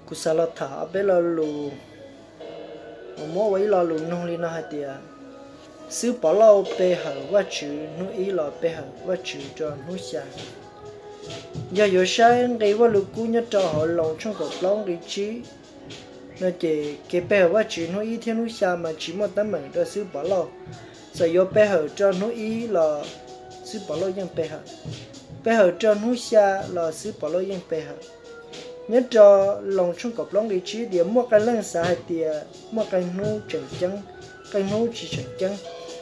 Kuv xav los tham ob peb lo lus uas muab ua ib lo lus nug li no hais tias, xib Pov Lauj pe hawm Vajtswv hnub ib los pe hawm Vajtswv rau hnub xya? Yog yuav saib nqi Vajluskub nyob rau hauv Loos tshooj kaum plaub nqi tsib no ces kev pe hawm Vajtswv hnub ib thiab hnub xya mas tsis muaj teeb meem rau xib Pov Lauj. Txawm yuav pe hawm rau hnub ib los xib Pov Lauj yeej pe hawm, pe hawm rau hnub xya los xib Pov Lauj yeej pe hawm. Nyob rau Loos tshooj kaum plaub nqi tsib tias muaj qee leej xav hais tias muaj qee hnub tseem ceeb, qee hnub tsis tseem ceeb,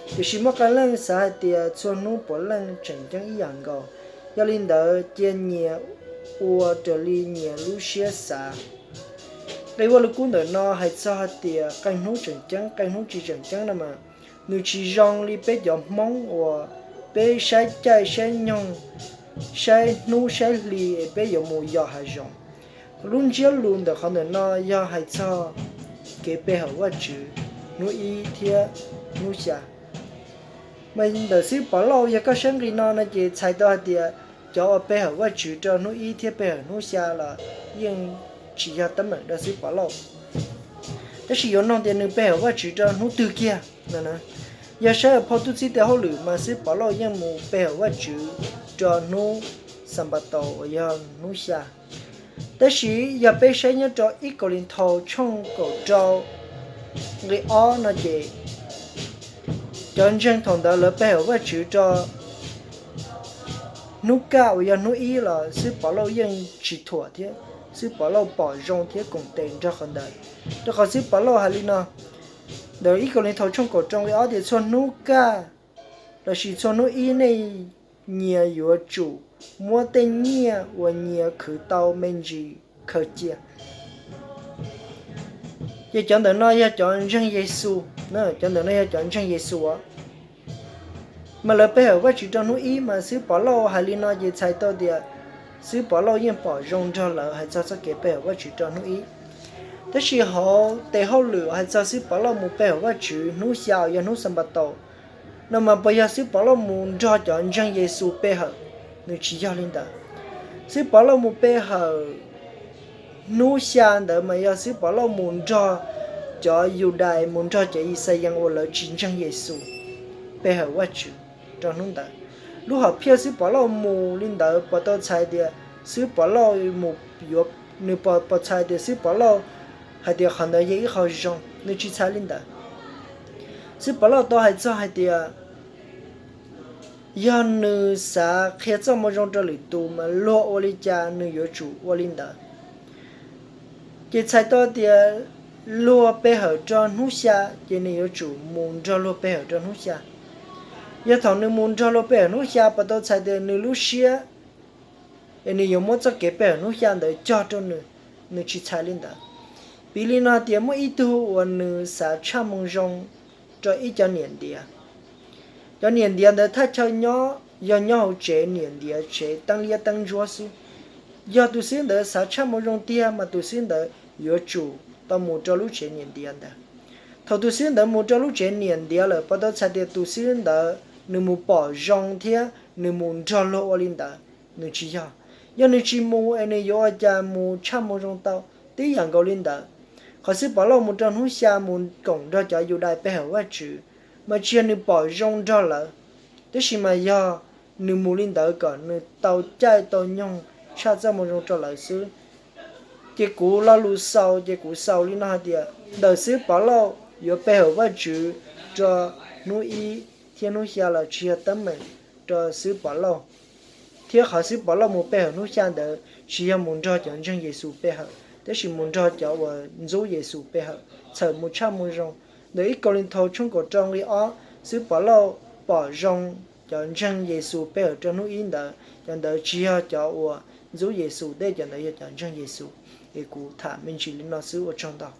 tiam sis muaj qee leej xav hais tias txhua hnub puav leej tseem ceeb ib yam nkaus. Yog li ntawd cia nyias ua raws li nyias lub siab xav. Nqi Vajluskub ntawm no hais txog hais tias qee hnub tseem ceeb qee hnub tsis tseem ceeb no mas, nws tsis zoo li peb cov Hmoob uas peb saib caij saib nyoog, saib hnub saib hli es peb yuav mus yos hav zoov. Lub ntsiab lus ntawm qhov ntawm no yog hais txog kev pe hawm Vajtswv hnub ib thiab hnub xya. Mas ntawm xib Pov Lauj yog koj saib nqi no no ces txhais tau hais tias cov uas pe hawm Vajtswv rau hnub ib thiab pe hawm hnub xya los yeej tsis yog teeb meem rau xib Pov Lauj. Tab sis yuav nug tias nws pe hawm Vajtswv rau hnub twg kiag no? Yog saib phau tub txib tes hauj lwm mas xib Pov Lauj yeej mus pe hawm Vajtswv rau hnub Xanpataus uas yog hnub xya. Tab sis yog peb saib nyob rau ib Kauleethaus tshooj kaum rau nqi ob no ces cov ntseeg thaum ntawd lawv pe hawm Vajtswv rau hnub kaj uas yog hnub ib los xib Pov Lauj yeej tsis thuam thiab xib Pov Lauj pom zoo thiab koom tes nrog qhov ntawd. Rau qhov xib Pov Lauj hais li no, ntawm ib Kauleethaus tshooj kaum rau nqi ob tias txhua hnub kaj lossis txhua hnub ib nej nyias yuav tsum muab tej nyiaj uas nyias khwv tau me ntsis khaws cia. Ces cov ntawm no yog cov ntseeg Yexus, cov ntawm no yog cov ntseeg Yexus. Mas lawv pe hawm Vajtswv rau hnub ib mas xib Pov Lauj hais li no ces txhais tau tias xib Pov Lauj yeej pom zoo nrog lawv hais txog txoj kev pe hawm Vajtswv rau hnub ib. Tab sis hauv tes hauj lwm hais txog xib Pov Lauj mus pe hawm Vajtswv hnub xya uas yog hnub Xanpataus no mas puas yog xib Pov Lauj mus nrog cov ntseeg Yexus pe hawm? Nws tsis yog li ntawd. Xib Pov Lauj mus pe hawm hnub xya ntawd mas yog xib Pov Lauj mus nrog cov Yudais, mus nrog cov Yixalayees uas lawv tsis ntseeg Yexus pe hawm Vajtswv rau hnub ntawd. Lub hom phiaj xib Pov Lauj mus li ntawd puas tau txhais tias xib Pov Lauj mus yuav, nws puas txhais tias xib Pov Lauj hais tias qhov ntawd yog ib qho zoo? Nws tsis txhais li ntawd. Xib Pov Lauj tau hais txog hais tias yog nws xav qhia txoj moo zoo rau lwm tus mas luag ua li cas nws yuav tsum ua li ntawd. Ces txhais tau tias luag pe hawm rau hnub xya, ces nws yuav tsum mus nrog luag pe hawm rau hnub xya. Yog thaum nws mus nrog luag pe hawm hnub xya puas tau txhais tias nws lub siab es nws yuav muab txoj kev pe hawm hnub xya ntawd cog rau nws? Nws tsis txhais li ntawd. Piv li no tias muaj ib tug uas nws xav tshaj moo zoo rau ib cov niam ntiav. Cov niam ntiav ntawd thaj chaw nyob yog nyob hauv tsev niam ntiav tsev teeb liab teeb ntsuab xwb. Yog tus xib hwb ntawd xav tshaj moo zoo tiag mas tus xib hwb ntawd yuav tsum tau mus rau lub tsev niam ntiav ntawd. Thaum tus xib hwb ntawd mus rau lub tsev niam ntiav lawm puas tau txhais tias tus xib hwb ntawd nws mus pom zoo thiab nws mus nrog luag ua li ntawd? Nws tsis yog. Yog nws tsis mus es nws yuav ua cas mus tshaj moo zoo tau? Tib yam nkaus li ntawd, qhov xib Pov Lauj mus rau hnub xya mus koom nrog cov Yudais pe hawm Vajtswv mas tsis yog nws pom zoo nrog lawv, tab sis mas yog nws mus li ntawd kom nws tau caij tau nyoog tshaj txoj moo zoo rau lawv xwb. Ces kuv lo lus xaus ces kuv xaus li no hais tias ntawm xib Pov Lauj yuav pe hawm Vajtswv rau hnub ib thiab hnub xya los tsis yog teeb meem rau xib Pov Lauj, thiab qhov xib Pov Lauj mus pe hawm hnub xya ntawd tsis yog mus nrog cov ntseeg Yexus pe hawm, tab sis mus nrog cov uas ntxub Yexus pe hawm txhawm mus tshaj moo zoo. Ntawm ib Kauleethaus tshooj kaum rau nqi ob, xib Pov Lauj pom zoo cov ntseeg Yexus pe hawm rau hnub ib ntawd, cov ntawd tsis yog cov uas ntxub Yexus, tej cov ntawd yog cov ntseeg Yexus. Es kuv tham me ntsis li no xwb, ua tsaug ntau.